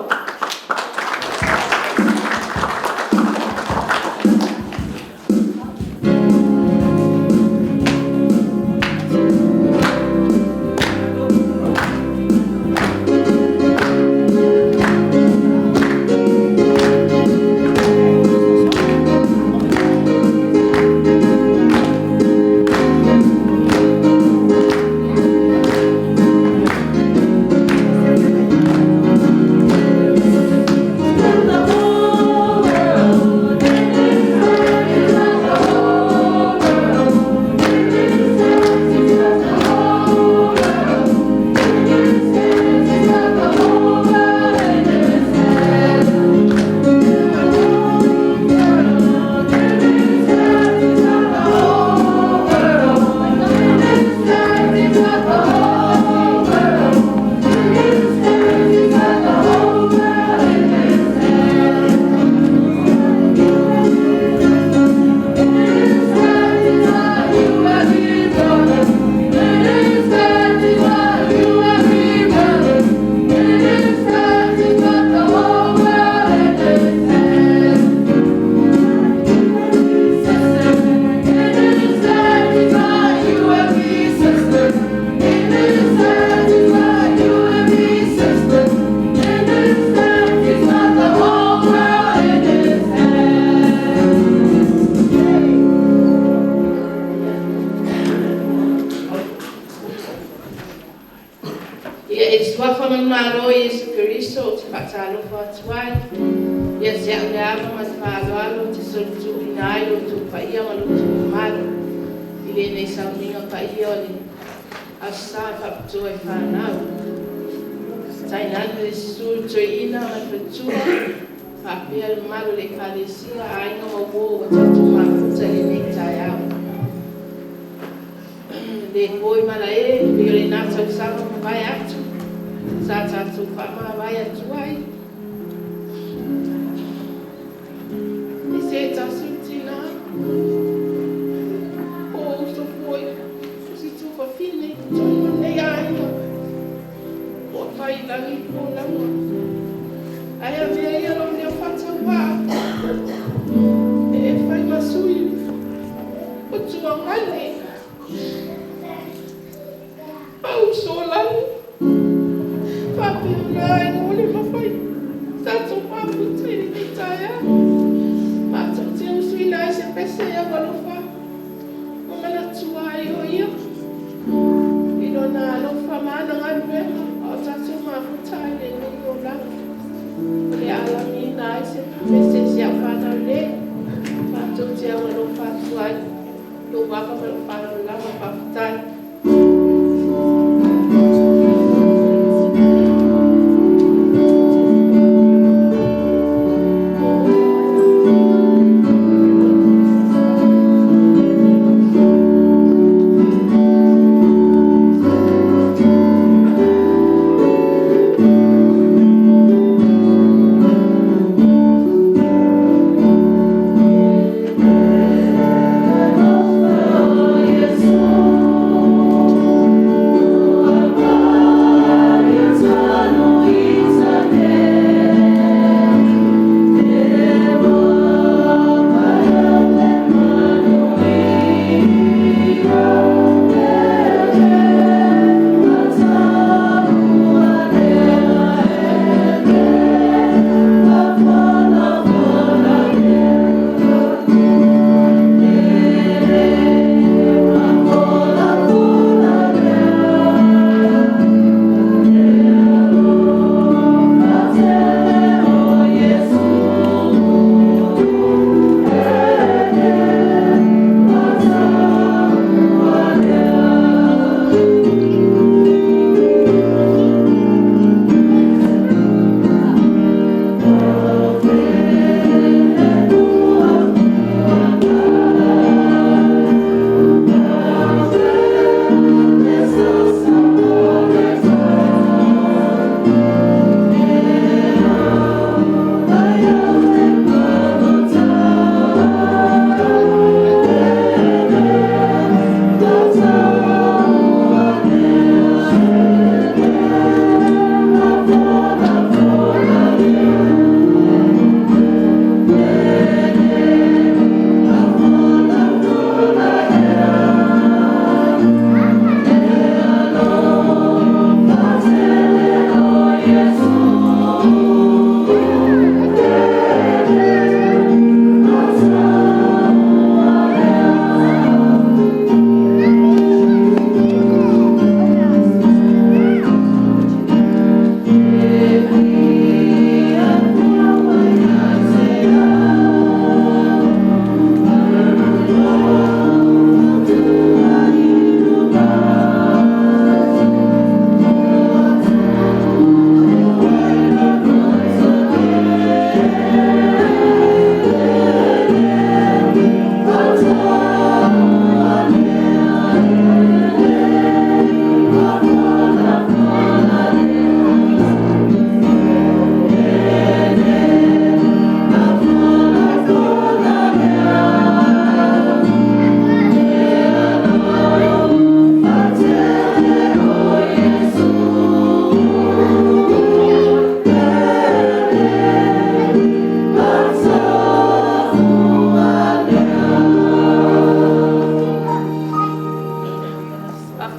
Ia e suafa ma le Malo Iesu Keriso ou te faatalofa atu ai. Ia te au le ava ma le faaaloalo ou te solituuina ai lo outou paia ma lo outou mamalu i lenei sauniga paia o le Aso Sa e faapitoa i fanau. Tainane le susu i le toeaina ma le faletua faapea le mamalu o le Ekalesia, aiga ma uō ua tatou mafuta i lenei taeao. Le poi malae pei o lena tausaga ua mavae atu sa tatou faamavae atu ai i se tasi o tina o uso foi o si tuafafine i totonu o lenei aiga ua fai i lagi folauga ae avea ia lou leo faatauvaa e fai ma sui o tuagane Pausolani faapea o le aiga ua le mafai tatou mafuta i lenei taeao matou te usuina ai se pese e aualofa ma manatua ai o ia i lona alofa ma ana galuega a o tatou mafuta ai lenei olaga o le a lagiina ai se pese i si au fanau le matou te aualofa atu ai lou ava ma lou faaaloalo lava. Faafetai. Iesu.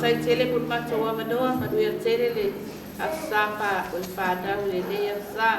Faafetai tele mo le matou avanoa, manuia tele le Aso Sa o le fanau i lenei Aso Sa.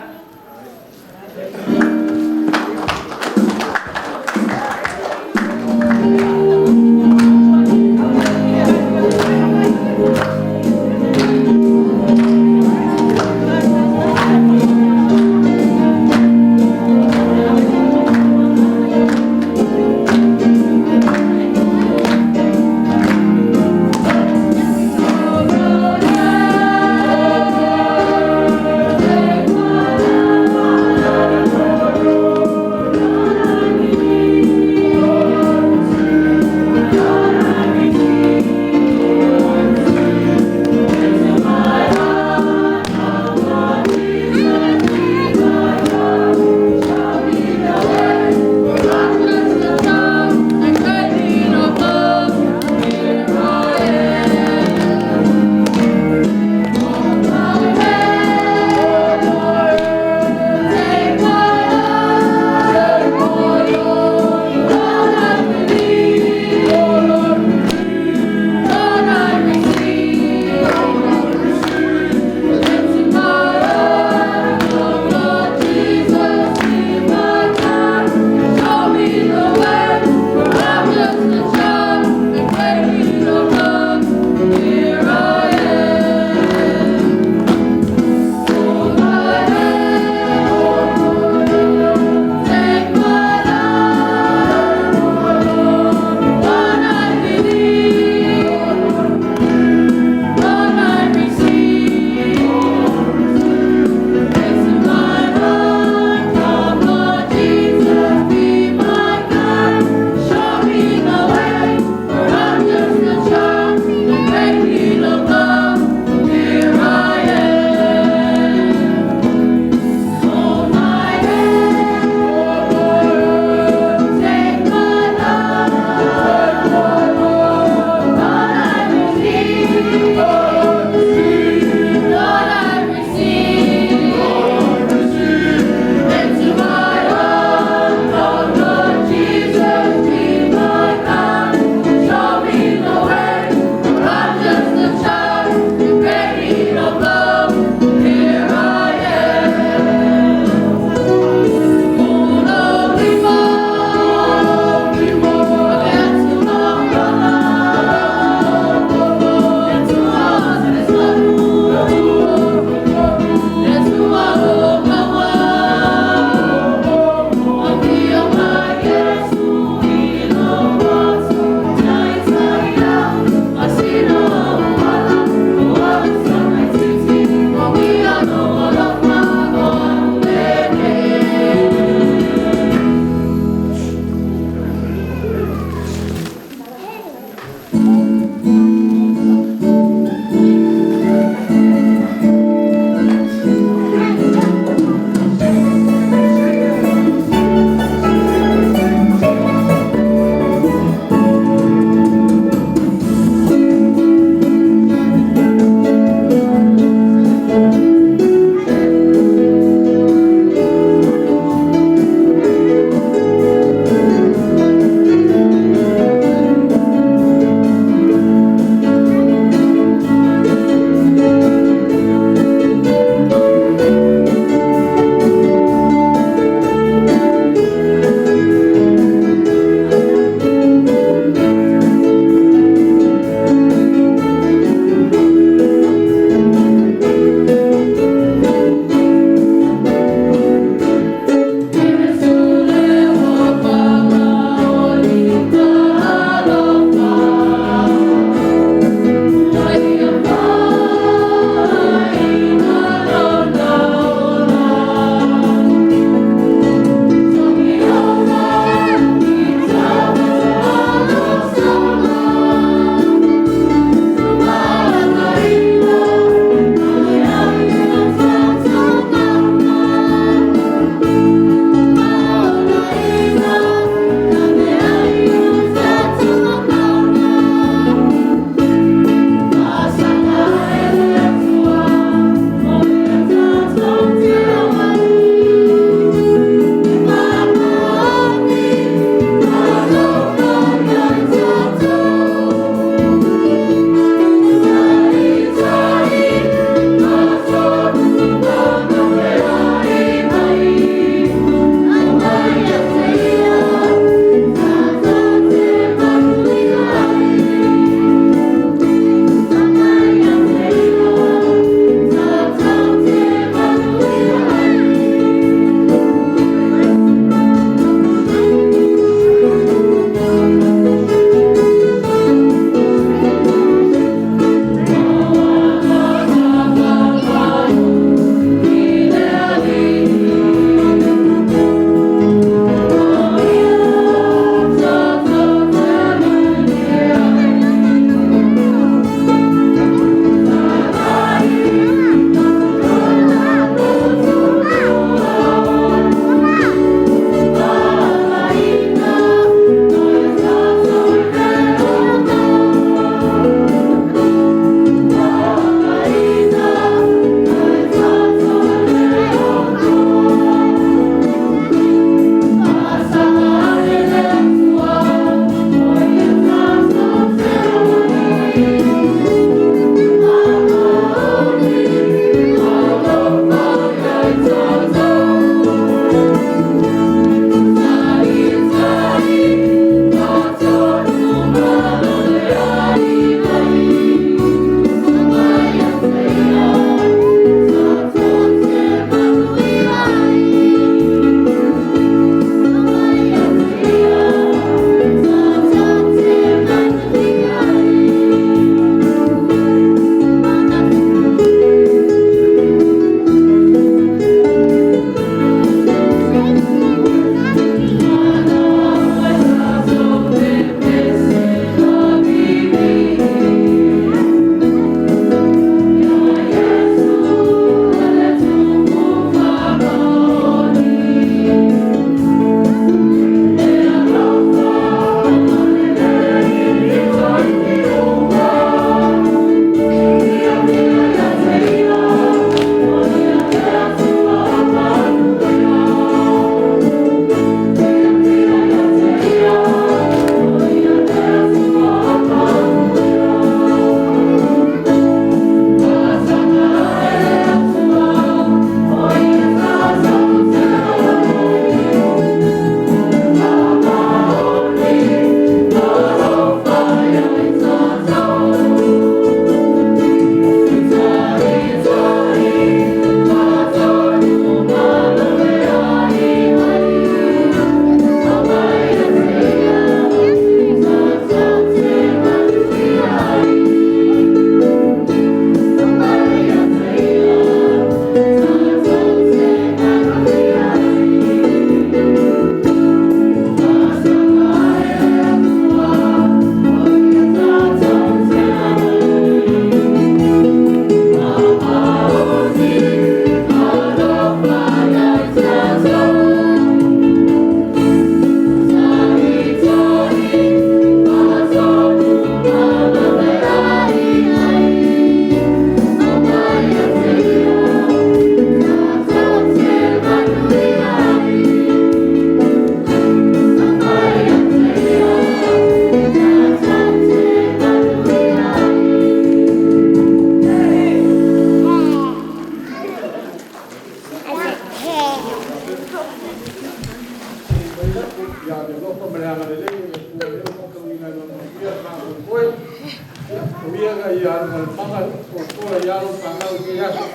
Ia ia alu ma le paga fofola ia alo fanau i lenei aso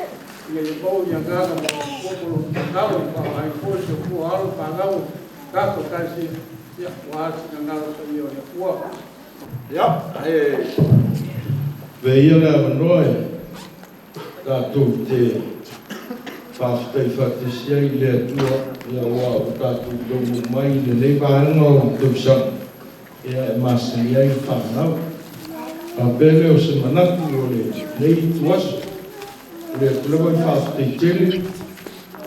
ina ia maua ni agaga ma ua mo lo tatalo i faaaogaina foi le soifua o alo ma fanau o tatou Ekalesia, ia, aua le finagalo paia o le Atua. Ia, e avea ia le avanoa e tatou te faafetai faatasi ai i le Atua, ia aua ua tatou taunuu mai i lenei vaega o le tausaga, ia e masani ai le fanau. Faapea lea o se manatu o lenei ituaso, o le atu lava le faafetai tele,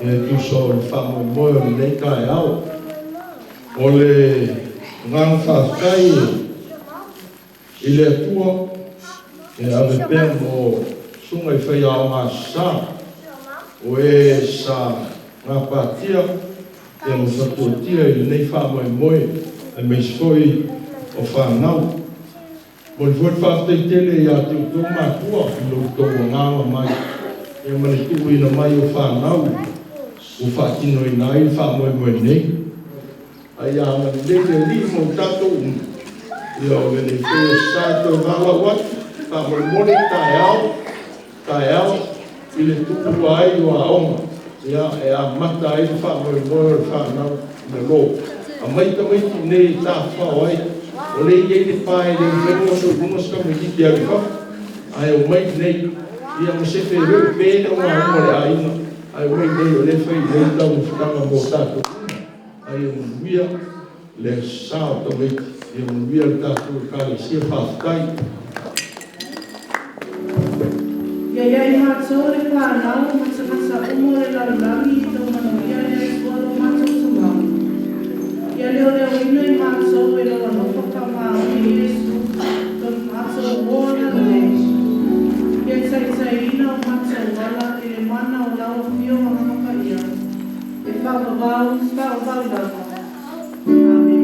ia e tusa o le faamoemoe o lenei taeao. O le agaga faafetai i le Atua e ave pea mo susuga i faiaoga Aso Sa, o e sa gapatia ia ma fatuatia i lenei faamoemoe aemaise foi o fanau. Momoli foi le faafetai tele ia te outou matua i lo outou agaga mai ia ma le tuuina mai o fanau ua faatinoina ai le faamoemoe nei. Ae ia agalelei le Alii ma o tatou uma, ia o lenei foi aso sa e toe valaau atu, faamolemole taeao, taeao i le tuua ai o aoga, ia e amata ai le faamoemoe o le fanau ina lo. Aumai tamaiti i inei e tafafao ai, o lea e i ai le pa e le mafai ona oso i luga se tamaitiiti e alu i fafo, ae omai i inei, ia ma se feiloai pe le ogaoga o le aiga, ae omai i inei o lea e fai i inei le taumafataga mo tatou uma. Ae ia manuia le aso sa o tamaiti, ia manuia le tatou Ekalesia. Faafetai. Ia iai matou le fanau ma tagata uma o le lalolagi i tau manuia le Atua lo matou Tamā. Ia leoleoina i matou e lou alofa faamaoni Iesu lo matou uo agalelei. Ia taitaiina o matou ala i le mana o lau Afio Agaga Paia e faavavau, faavavau lava. Amene.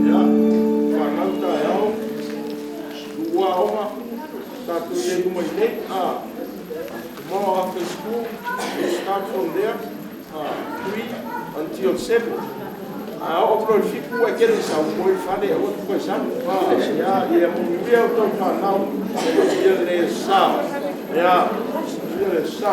Ia, fanau taeao, tuua aoga, tatou i ai uma i inei. Tomorrow after school, we start from there, 3 until 7. A oo atu loa i le 7 ua e kele i sau mo i le fale aua te toe sau. Ia, ia manuia outou fanau, ia manuia le sa. Ia, manuia le sa.